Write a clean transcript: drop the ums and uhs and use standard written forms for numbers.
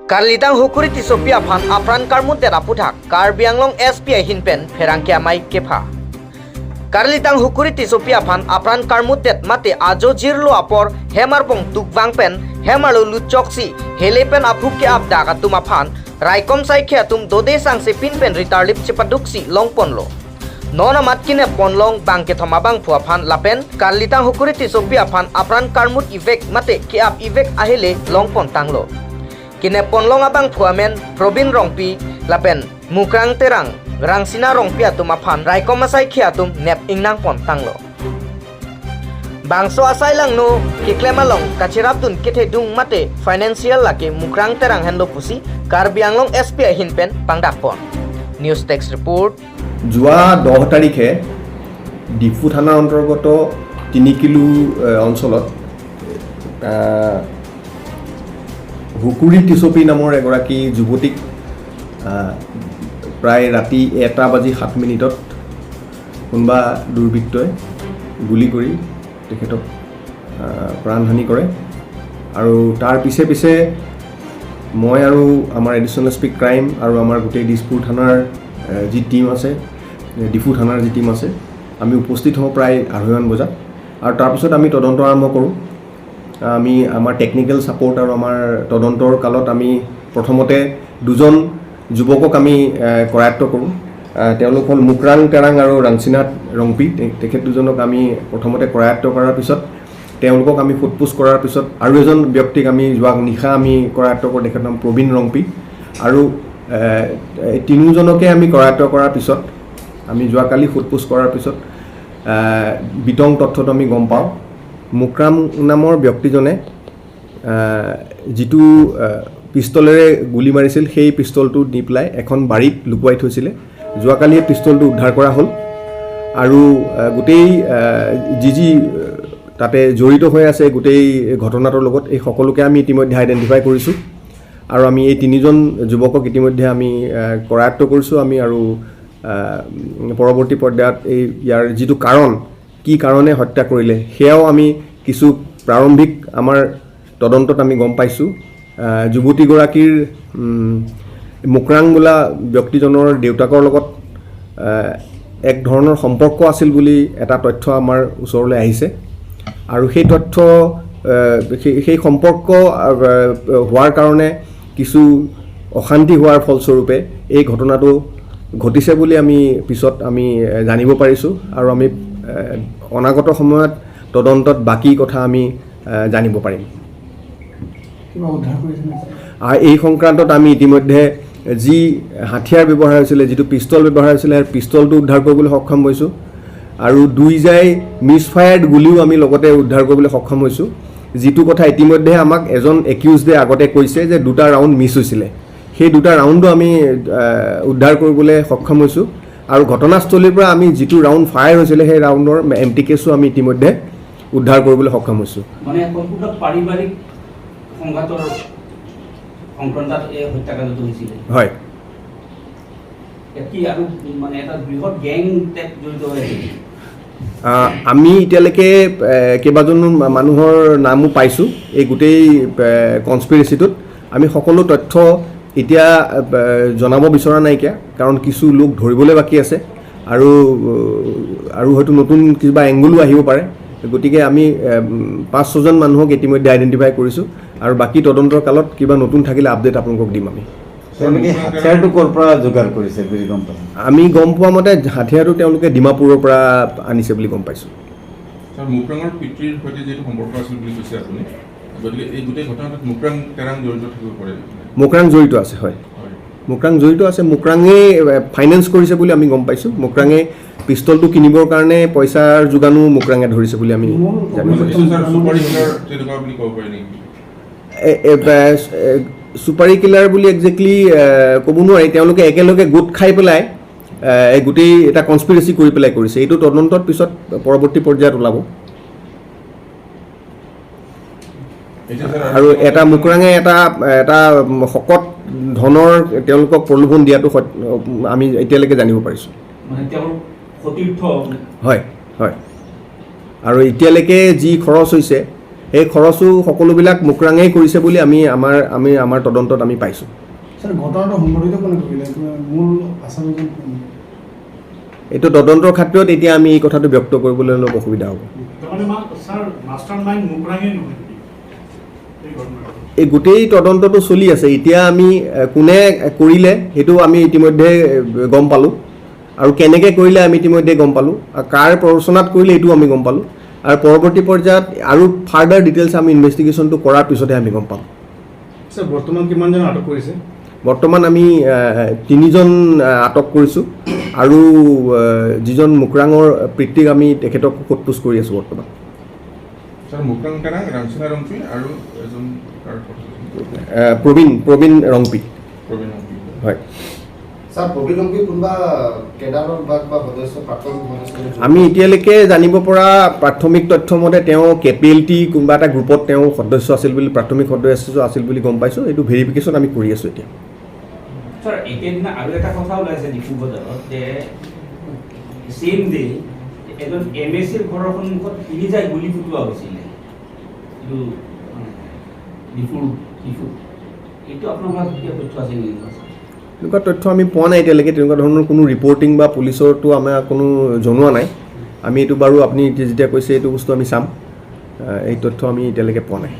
Karlitang hukuri tisopia phan apran karmut dera puthak Karbi Anglong SPI hinpen pherangkia mai kefa Karlitang hukuri tisopia phan apran karmut det mate ajo jirlo apor hemar bong tukbang pen hemalu luchoksi helepen aphukke ap daga tuma phan raikom sai kheatum dode sangse pinpen ritarlip chepaduksi longponlo nona matkine ponlong bangke thoma bang phua phan lapen Karlitang hukuri tisopia phan apran karmut evek mate ke ap evek ahele longpon tanglo kine ponlong abang phuamen Probin Rongpi lapen Mukrang Terang Rangsina Rongpi atum aphan raikom asai khiatum nep ingnang pon tanglo bangso asai lang no kiklemalong kachirapdun kethe dung mate financial lake Mukrang Terang hendo pusi Karbi Anglong SPI hinpen pangdak pon news text report. যোৱা 10 তাৰিখে ডিফু থানাৰ অন্তৰ্গত 3 kilo অঞ্চলত হুকুৰি টিচপি নামৰ এগৰাকী যুৱতীক প্ৰায় ৰাতি 1 বাজি 7 মিনিটত কোনোবা দুৰ্বৃত্তই গুলী কৰি তেখেতক প্ৰাণহানি কৰে। আৰু তাৰ পিছে পিছে মই আৰু আমাৰ এডিশ্যনেল এছ পি ক্ৰাইম আৰু আমাৰ গোটেই দিছপুৰ থানাৰ যি টীম আছে, ডিফু থানাৰ যি টীম আছে, আমি উপস্থিত হওঁ প্ৰায় 2:30মান বজাত আৰু তাৰপিছত আমি তদন্ত আৰম্ভ কৰোঁ। আমি আমাৰ টেকনিকেল ছাপৰ্ট আৰু আমাৰ তদন্তৰ কালত আমি প্ৰথমতে দুজন যুৱকক আমি কৰায়ত্ব কৰোঁ। তেওঁলোক হ'ল মুকৰাং তেৰাং আৰু ৰাংচিনাথ ৰংপি। তেখেত দুজনক আমি প্ৰথমতে কৰায়ত্ব কৰাৰ পিছত তেওঁলোকক আমি সোধ পোছ কৰাৰ পিছত আৰু এজন ব্যক্তিক আমি যোৱা নিশা আমি কৰায়ত্ব কৰোঁ, তেখেতৰ নাম প্ৰবীণ ৰংপি। আৰু এই তিনিওজনকে আমি কৰায়ত্ব কৰাৰ পিছত আমি যোৱাকালি সোধ পোছ কৰাৰ পিছত বিতং তথ্যটো আমি গম পাওঁ। মুকৰাম নামৰ ব্যক্তিজনে যিটো পিষ্টলেৰে গুলী মাৰিছিল, সেই পিষ্টলটো নি পেলাই এখন বাৰীত লুকুৱাই থৈছিলে। যোৱাকালি সেই পিষ্টলটো উদ্ধাৰ কৰা হ'ল আৰু গোটেই যি যি তাতে জড়িত হৈ আছে গোটেই ঘটনাটোৰ লগত, এই সকলোকে আমি ইতিমধ্যে আইডেণ্টিফাই কৰিছোঁ আৰু আমি এই তিনিজন যুৱকক ইতিমধ্যে আমি কৰায়ত্ব কৰিছোঁ আমি। আৰু পৰৱৰ্তী পৰ্যায়ত এই ইয়াৰ যিটো কাৰণ, কি কাৰণে হত্যা কৰিলে, সেয়াও আমি কিছু প্ৰাৰম্ভিক আমাৰ তদন্তত আমি গম পাইছোঁ। যুৱতীগৰাকীৰ মুকৰাং বোলা ব্যক্তিজনৰ দেউতাকৰ লগত এক ধৰণৰ সম্পৰ্ক আছিল বুলি এটা তথ্য আমাৰ ওচৰলৈ আহিছে আৰু সেই তথ্য সেই সম্পৰ্ক হোৱাৰ কাৰণে কিছু অশান্তি হোৱাৰ ফলস্বৰূপে এই ঘটনাটো ঘটিছে বুলি আমি পিছত আমি জানিব পাৰিছোঁ আৰু আমি অনাগত সময়ত তদন্তত বাকী কথা আমি জানিব পাৰিম। কিবা উদ্ধাৰ কৰিছে নে? এই সংক্ৰান্তত আমি ইতিমধ্যে যি হাথিয়াৰ ব্যৱহাৰ হৈছিলে, যিটো পিষ্টল ব্যৱহাৰ হৈছিলে, সেই পিষ্টলটো উদ্ধাৰ কৰিবলৈ সক্ষম হৈছোঁ আৰু দুই জাই মিছ ফায়াৰ্ড গুলিও আমি লগতে উদ্ধাৰ কৰিবলৈ সক্ষম হৈছোঁ। যিটো কথা ইতিমধ্যে আমাক এজন একিউজডে আগতে কৈছে যে দুটা ৰাউণ্ড মিছ হৈছিলে, সেই দুটা ৰাউণ্ডো আমি উদ্ধাৰ কৰিবলৈ সক্ষম হৈছোঁ আৰু ঘটনাস্থলীৰ পৰা আমি যিটো ৰাউণ্ড ফায়াৰ হৈছিলে, সেই ৰাউণ্ডৰ এম্পটি কেছো আমি ইতিমধ্যে উদ্ধাৰ কৰিবলৈ সক্ষম হৈছোঁ। মানে সম্পূৰ্ণ পাৰিবাৰিক সংঘাতৰ সংক্ৰান্তত এই হত্যাকাণ্ডটো হৈছিলে? হয়। ইয়াত কি আৰু মানে এটা বৃহৎ গেং টাইপ জড়িত হৈ আছে নেকি? আমি এতিয়ালৈকে কেইবাজনো মানুহৰ নামো পাইছোঁ এই গোটেই কনস্পিৰেচিটোত। আমি সকলো তথ্য এতিয়া জনাব বিচৰা নাইকিয়া, কাৰণ কিছু লোক ধৰিবলৈ বাকী আছে আৰু হয়তো নতুন কিবা এংগলো আহিব পাৰে। গতিকে আমি পাঁচ ছজন মানুহক ইতিমধ্যে আইডেণ্টিফাই কৰিছোঁ আৰু বাকী তদন্তৰ কালত কিবা নতুন থাকিলে আপডেট আপোনালোকক দিম আমি। তেওঁলোকে হাথিয়াৰটো ক'ৰ পৰা যোগাৰ কৰিছে বুলি গম পাইছে? আমি গম পোৱা মতে হাথিয়াৰটো তেওঁলোকে ডিমাপুৰৰ পৰা আনিছে বুলি গম পাইছোঁ। ছাৰ, মুকৰাঙৰ পিতৃৰ সৈতে যিটো সম্পৰ্ক আছিল বুলি কৈছে আপুনি, গতিকে এই গোটেই ঘটনাটোত মুকৰাং তেৰাং জড়িত থাকিব পাৰে নেকি? মোকৰাং জড়িত আছে, হয়। মোকৰাং জড়িত আছে। মোকৰাঙে ফাইনেন্স কৰিছে বুলি আমি গম পাইছোঁ। মোকৰাঙে পিষ্টলটো কিনিবৰ কাৰণে পইচাৰ যোগানো মোকৰাঙে ধৰিছে বুলি আমি জানিব পাৰিছোঁ। এইটো ছাৰ, চুপাৰী কিলাৰ তেনেকুৱা বুলি ক'ব পাৰি নেকি? চুপাৰী কিলাৰ বুলি একজেক্টলি ক'ব নোৱাৰি। তেওঁলোকে একেলগে গোট খাই পেলাই এই গোটেই এটা কনস্পিৰেচি কৰি পেলাই কৰিছে। এইটো তদন্তত পিছত পৰৱৰ্তী পৰ্যায়ত ওলাব। এতিয়া ছাৰ, আৰু এটা মুকৰাঙে এটা এটা শকত ধনৰ তেওঁলোকক প্ৰলোভন দিয়াটো আমি এতিয়ালৈকে জানিব পাৰিছোঁ। মানে তেওঁৰ সতীৰ্থ? হয় হয় আৰু এতিয়ালৈকে যি খৰচ হৈছে সেই খৰচো সকলোবিলাক মুকৰাঙেই কৰিছে বুলি আমি আমাৰ তদন্তত আমি পাইছোঁ। ছাৰ, ঘটনাটো সংঘটিত কোনে কৰিলে? মূল আচামীজন কোন? এইটো তদন্তৰ খাতিৰত এতিয়া আমি এই কথাটো ব্যক্ত কৰিবলৈ অলপ অসুবিধা হ'ব। তাৰমানে ছাৰ, মাষ্টাৰ মাইণ্ড মুকৰাঙে নহয় নেকি এই ঘটনাটো? এই গোটেই তদন্তটো চলি আছে। এতিয়া আমি কোনে কৰিলে সেইটো আমি ইতিমধ্যে গম পালোঁ আৰু কেনেকৈ কৰিলে আমি ইতিমধ্যে গম পালোঁ আৰু কাৰ প্ৰৰোচনাত কৰিলে এইটোও আমি গম পালোঁ আৰু পৰৱৰ্তী পৰ্যায়ত আৰু ফাৰ্ডাৰ ডিটেইলছ আমি ইনভেষ্টিগেশ্যনটো কৰাৰ পিছতহে আমি গম পাম। ছাৰ, বৰ্তমান কিমানজন আটক কৰিছে? বৰ্তমান আমি তিনিজন আটক কৰিছোঁ আৰু যিজন মুকৰাঙৰ পিতৃক আমি তেখেতক সোধ পোছ কৰি আছোঁ বৰ্তমান। ছাৰ, মুকৰাং তেৰাং, ৰামচিনা ৰংপি আৰু এজন কাৰ কথা কৈছে? প্ৰবীণ ৰংপি। প্ৰবীণ ৰংপি। হয়। ছাৰ, প্ৰবীণ ৰংপি কোনোবা কেডাৰৰ বা কিবা সদস্য, প্ৰাক্তন সদস্য? আমি এতিয়ালৈকে জানিব পৰা প্ৰাথমিক তথ্য মতে তেওঁ কেপিএলটি কোনোবা এটা গ্ৰুপত তেওঁ সদস্য আছিল বুলি, প্ৰাথমিক সদস্য আছিল বুলি গম পাইছোঁ। এইটো ভেৰিফিকেশ্যন আমি কৰি আছোঁ এতিয়া। ছাৰ, একেদিনা আৰু এটা কথা ওলাইছে ডিফু বজাৰত যে ছেইম ডে এজন এমএচিৰ ঘৰৰ সন্মুখত তিনি জাঁই গুলী ফুটোৱা হৈছিলে। এইটো মানে ডিফুত এইটো আপোনাৰ হাতত কিবা তথ্য আছে নেকি? এনেকুৱা তথ্য আমি পোৱা নাই এতিয়ালৈকে। তেনেকুৱা ধৰণৰ কোনো ৰিপৰ্টিং বা পুলিচৰতো আমাৰ কোনো জনোৱা নাই। আমি এইটো বাৰু আপুনি এতিয়া যেতিয়া কৈছে, এইটো বস্তু আমি চাম। এই তথ্য আমি এতিয়ালৈকে পোৱা নাই।